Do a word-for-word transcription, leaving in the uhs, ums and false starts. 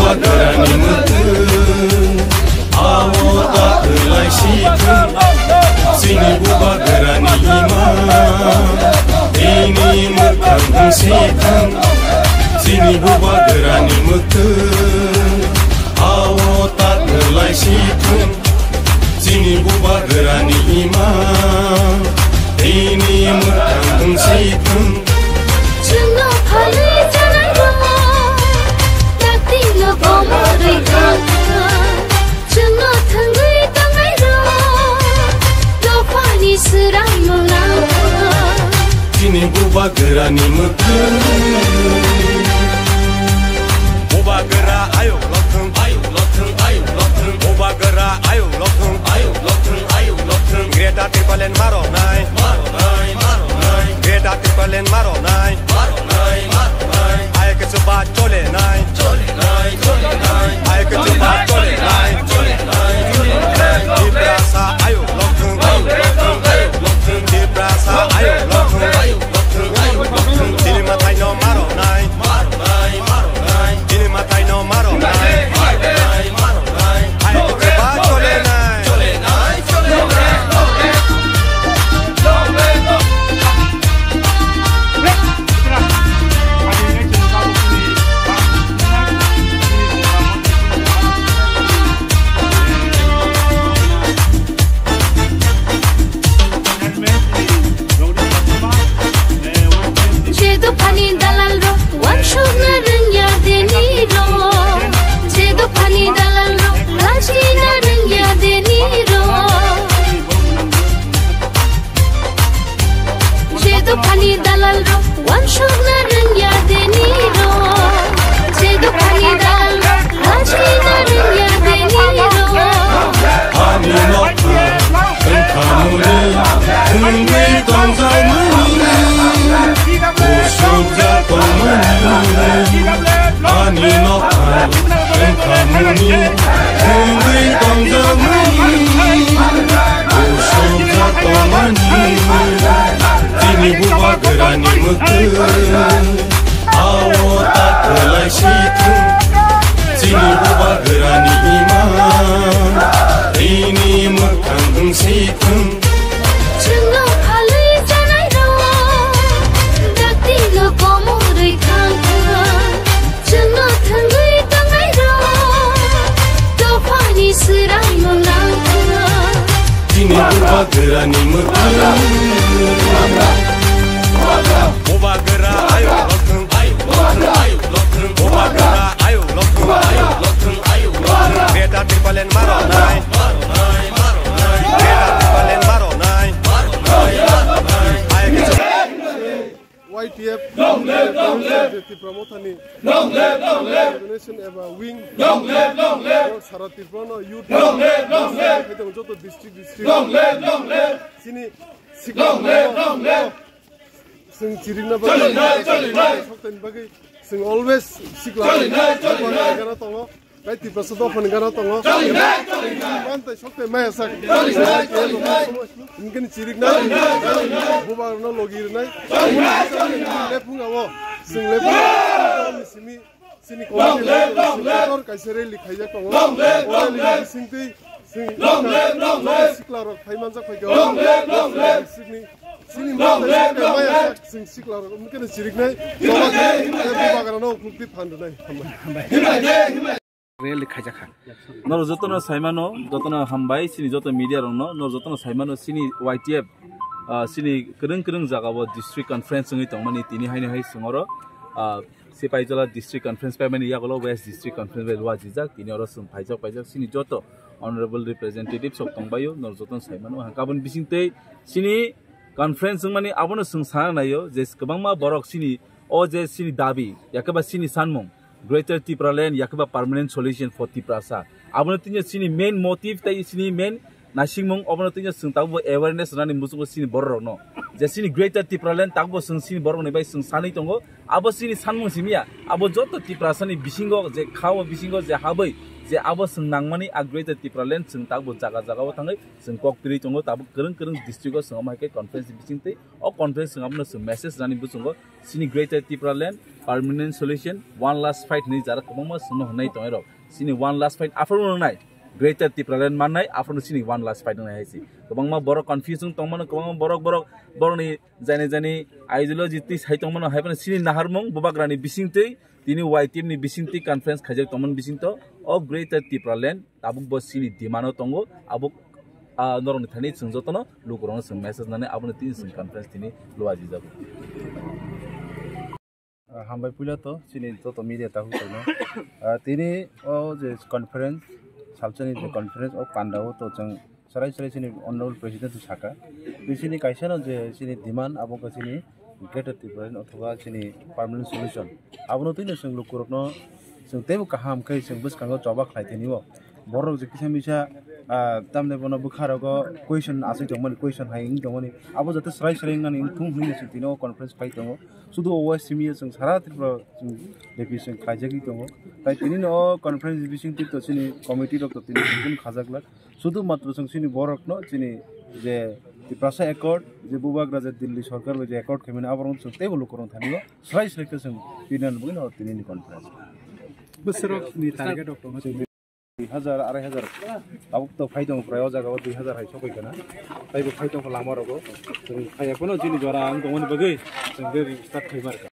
Bubagrani mwkhwtwng, awo ta kwlai si thung. Chini bubagrani ima, tini mwkhang thung si thung. Chini bubagrani mwkhwtwng, awo ta kwlai si thung. Chini bubagrani ima, tini mwkhang thung si thung. Chwngno phalwi chanairok, dakti no komorwi thangkha. Chwngno thwngwi tongnairok, dophani swrangno nangkha. Chini bubagrani mwkhwtwng. Bubagra ayuk lokthwng, ayuk lokthwng, ayuk lokthwng. Bubagra ayuk lokthwng, ayuk lokthwng, ayuk lokthwng. Greater Tipraland maronai, maronai, maronai. Greater Tipraland maronai, maronai, maronai. Ayuk chuba cholenai, cholenai, cholenai. Ayuk chuba cholenai, cholenai, cholenai. Tiprasa ayuk lokthwng, ayuk lokthwng, ayuk lokthwng. Tiprasa ayuk lokthwng, ayuk lokthwng, ayuk lokthwng. Chini mwtai no maronai, maronai, maronai. Chini mwtai no maronai, maronai, maronai. Hai, ba cholenai. Je dophani dalal rok, wansukna rwngya deni rok. Je dophani dalal rok, lachina rwngya deni rok. Je dophani dalal rok, wansukna rwngya deni rok. Je dophani dalal rok, lachina rwngya deni rok. Ani nokha wngkha muni, wngwi tongjakmani. Usukjak tongmani. Ani nokha wngkha muni, wngwi tongjakmani. Usukjak tongmani. Chini bubagrani mwkhwtwng. Awo ta kwlai si thung. Chini bubagrani ima, tini mwkhang wng si thung. Chwngno phalwi chanairok, dakti no komorwi thangkha. Chwngno thwngwi tongnairok, dophani swrangno nangkha. Chini bubagrani mwkhwtwng. Bubagra ayuk lokthwng, ayuk lokthwng, ayuk lokthwng. Bubagra ayuk lokthwng, ayuk lokthwng, ayuk lokthwng. Greater Tipraland maronai, maronai, maronai. Greater Tipraland maronai, maronai, maronai. Ayuk Y T F, Tipra Mothani, Long live, long live. Organization eba wing, long live, long live. Sara Tripura no youth, long live, long live. Kaitor joto district, district. Long live, long live. Chini sikla, long live, long live. Chwng chirikna bagwi, choli nai, choli nai. Sokthani bagwi chwng always sikla, choli nai, choli nai. Gana tongo. Kai Tiprasa dophani gana tongo. Choli nai, choli nai. Mantai sokthai maya sak. Choli nai, choli nai. Inkeni chirikna, choli nai, choli nai. Bubagrano logi rwnai. Choli nai, choli nai. Lephung abo. Chwng lephung. Simi Chini committee level sing kotor kaisa rally khaijak tongo. O rally ni bisingtwi chwng sikla rok phai manjak phaikha. Chini maya sak chwng sikla rok mungkin chiriknai. Bubagrano khukti phan rwnai. Hambai. Rally khaijakha. Norok jotono saimano, jotono hambai, chini joto media rokno, norok jotono saimano, chini Y T F, ah, chini kwrwng kwrwng jagao district conference wngwi tongmani tini haino hai chwng oro, ah, Sipaijala district conference paimani yagulo West district conference bai luajijak, tini oro chwng phaijak, phaijak, chini joto honorable representative sok tongbaio, norok jotono saimano, hangkhe aboni bisingtwi chini conference wngmani abono chwng sana naio je kwbangma borok chini, o je chini dabi, yakhe ba chini sanmung, Greater Tipraland, yakhe ba permanent solution for Tiprasa. Abono tini chini main motive tei chini main naisingmung, obono tini chwng tabuk awareness rwnani muchungo chini borok rokno. Je chini Greater Tipraland tabukbo chwng chini borokni bai chwng sanwi tongo. Abo chini sanmung simi ya, abo joto Tiprasani bisingo je khao bisingo je habwi je abo chwng nangmani a Greater Tipraland chwng tabukbo jaga jagao thangwi chwng kok twrwi tongo. Tabuk kwrwng kwrwng district-o chwng omo hai khe conference bisingtwi o conference chwng abono chwng message rani bwswngo chini Greater Tipraland permanent solution one last fight hinwi jara kwbangma chwngno hwnwi tongnai rok. Chini one last fight aphuru wngnai Greater Tipraland mannai, aphuru chini one last fight wngnai hai se. Kwbangma borok confusion tongmano, kwbangma borok, borok, borokni jani jani ideology twi sai tongmano, hai phano chini naharmung bubagrani bisingtwi, tini Y T F ni bisingtwi conference khaijak tongmani bisingtwi o Greater Tipraland tabukbo chini demand-o tongo. Abo, ah, norokni thani chwng jotono lukurokno chwng message nani, aboni tini chwng conference tini luajijago. Ah, hambai puila to chini joto media tahu kaino. Ah, tini o je conference, salsani je conference o pandao to chwng sarai sarai chini honorable president to saka. Tei chini kaisa no je chini demand abo wngkha chini Greater Tipraland othoba chini permanent solution. Abono twi no chwng lukurokno chwng teibo kaham khe chwng bwskango choba khlai tini o. Borok je kisa misa, ah, tamni bono bwkha rogo question asai tongmani, question hai wng tongmani. Abo jate srai srai wngnani wngthung hinwi se tini o conference khai tongo. Sudu o West simi chwng sara Tripura chwng depi chwng khaijagwi tongo. Tai tini no o conference bising twi to chini committee rok to tini chwng khajak lak. Sudu matro chwng chini borok no chini je Tiprasa Accord, je bubagra je Delhi sorkar bai je accord khaimani aborok chwng teibo lukurok thani o srai srai khe chwng tini no bwino tini ni conference. Bwswrok ni target rok tongma chwng dui hajar, arai hajar. Tabuk to phai tongo prai o jaga o dui hajar hai sokoi kana. Taibo phai tongo lama rogo. Chwng phai phano chini jora ang tongmani bagwi chwng bebak start khai mar kha.